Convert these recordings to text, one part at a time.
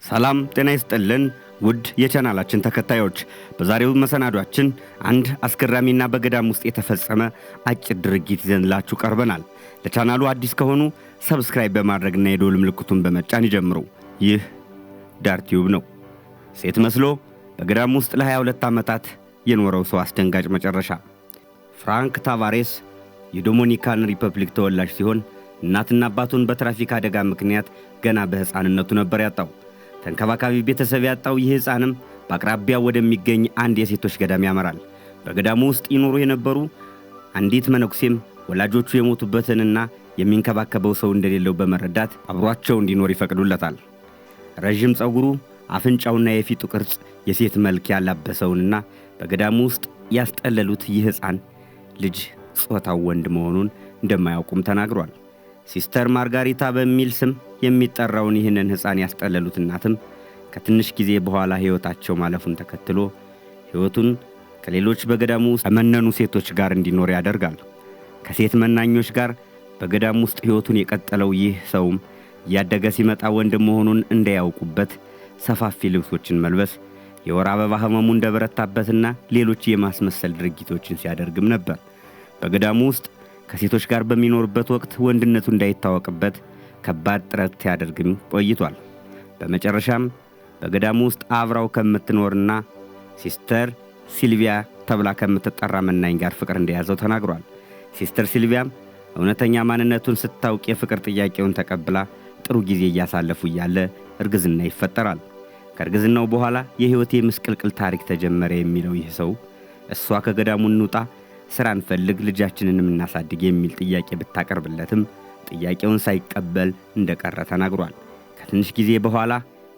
ሰላም ጤና ይስጥልን ውድ የቻናላችን ተከታዮች፣ በዛሬው መሰናዷችን አንድ አስገራሚና በገዳም ውስጥ የተፈጸመ አጭር ድርጊት ይዘንላችሁ ቀርበናል። ለቻናሉ አዲስ ከሆኑ subscribe በማድረግና የደወል ምልክቱን በመጫን ይጀምሩ። ይህ ዳር ቲዩብ ነው። ሴት መስሎ በገዳም ውስጥ ለ22 ዓመታት የኖረው ሰው አስደንጋጭ መጨረሻ። ፍራንክ ታቫሬስ የዶሚኒካን ሪፐብሊክ ተወላጅ ሲሆን እናትና አባቱን በትራፊክ አደጋ ምክንያት ገና በሕፃንነቱ ነበር ያጣው። ተንከባካቢ ቤተሰብ ያጣው ይህ ሕፃንም በአቅራቢያው ወደሚገኝ አንድ የሴቶች ገዳም ያመራል። በገዳሙ ውስጥ ይኖሩ የነበሩ አንዲት መነኩሴም ወላጆቹ የሞቱበትንና የሚንከባከበው ሰው እንደሌለው በመረዳት አብሯቸው እንዲኖር ይፈቅዱለታል። ረዥም ፀጉሩ፣ አፍንጫውና የፊቱ ቅርጽ የሴት መልክ ያላበሰውንና በገዳሙ ውስጥ ያስጠለሉት ይህ ሕፃን ልጅ ጾታው ወንድ መሆኑን እንደማያውቁም ተናግሯል። ሲስተር ማርጋሪታ በሚል ስም የሚጠራውን ይህንን ሕፃን ያስጠለሉት እናትም ከትንሽ ጊዜ በኋላ ሕይወታቸው ማለፉን ተከትሎ ሕይወቱን ከሌሎች በገዳሙ ውስጥ ከመነኑ ሴቶች ጋር እንዲኖር ያደርጋል። ከሴት መናኞች ጋር በገዳሙ ውስጥ ሕይወቱን የቀጠለው ይህ ሰውም እያደገ ሲመጣ ወንድ መሆኑን እንዳያውቁበት ሰፋፊ ልብሶችን መልበስ፣ የወር አበባ ሕመሙ እንደበረታበትና ሌሎች የማስመሰል ድርጊቶችን ሲያደርግም ነበር። በገዳሙ ውስጥ ከሴቶች ጋር በሚኖርበት ወቅት ወንድነቱ እንዳይታወቅበት ከባድ ጥረት ሲያደርግም ቆይቷል። በመጨረሻም በገዳሙ ውስጥ አብራው ከምትኖርና ሲስተር ሲልቪያ ተብላ ከምትጠራ መናኝ ጋር ፍቅር እንደያዘው ተናግሯል። ሲስተር ሲልቪያም እውነተኛ ማንነቱን ስታውቅ የፍቅር ጥያቄውን ተቀብላ ጥሩ ጊዜ እያሳለፉ እያለ እርግዝና ይፈጠራል። ከእርግዝናው በኋላ የሕይወቴ ምስቅልቅል ታሪክ ተጀመረ የሚለው ይህ ሰው እሷ ከገዳሙ እንውጣ፣ ስራ እንፈልግ፣ ልጃችንን እናሳድግ የሚል ጥያቄ ብታቀርብለትም ጥያቄውን ሳይቀበል እንደቀረ ተናግሯል። ከትንሽ ጊዜ በኋላ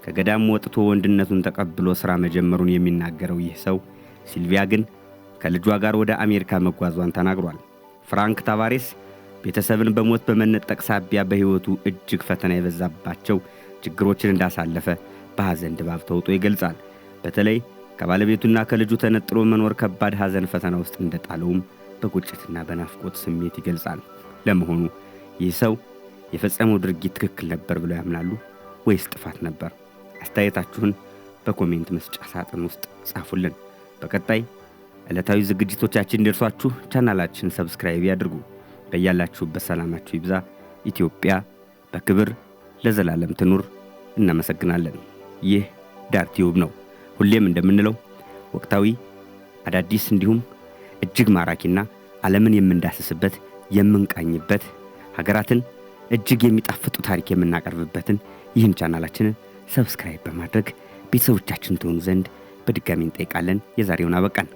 ከገዳሙ ወጥቶ ወንድነቱን ተቀብሎ ስራ መጀመሩን የሚናገረው ይህ ሰው ሲልቪያ ግን ከልጇ ጋር ወደ አሜሪካ መጓዟን ተናግሯል። ፍራንክ ታቫሬስ ቤተሰብን በሞት በመነጠቅ ሳቢያ በሕይወቱ እጅግ ፈተና የበዛባቸው ችግሮችን እንዳሳለፈ በሐዘን ድባብ ተውጦ ይገልጻል። በተለይ ከባለቤቱና ከልጁ ተነጥሎ መኖር ከባድ ሐዘን ፈተና ውስጥ እንደጣለውም በቁጭትና በናፍቆት ስሜት ይገልጻል። ለመሆኑ ይህ ሰው የፈጸመው ድርጊት ትክክል ነበር ብለው ያምናሉ ወይስ ጥፋት ነበር? አስተያየታችሁን በ comment መስጫ ሳጥን ውስጥ ጻፉልን። በቀጣይ ዕለታዊ ዝግጅቶቻችን እንዲደርሷችሁ ቻናላችን subscribe ያድርጉ። በያላችሁበት ሰላማችሁ ይብዛ። ኢትዮጵያ በክብር ለዘላለም ትኑር። እናመሰግናለን። ይህ ዳር ቲዩብ ነው። ሁሌም እንደምንለው ወቅታዊ፣ አዳዲስ እንዲሁም እጅግ ማራኪና ዓለምን የምንዳስስበት፣ የምንቃኝበት፣ ሀገራትን እጅግ የሚጣፍጡ ታሪክ የምናቀርብበትን ይህን ቻናላችንን subscribe በማድረግ ቤተሰቦቻችን ትሆኑ ዘንድ በድጋሚ እንጠይቃለን። የዛሬውን አበቃን።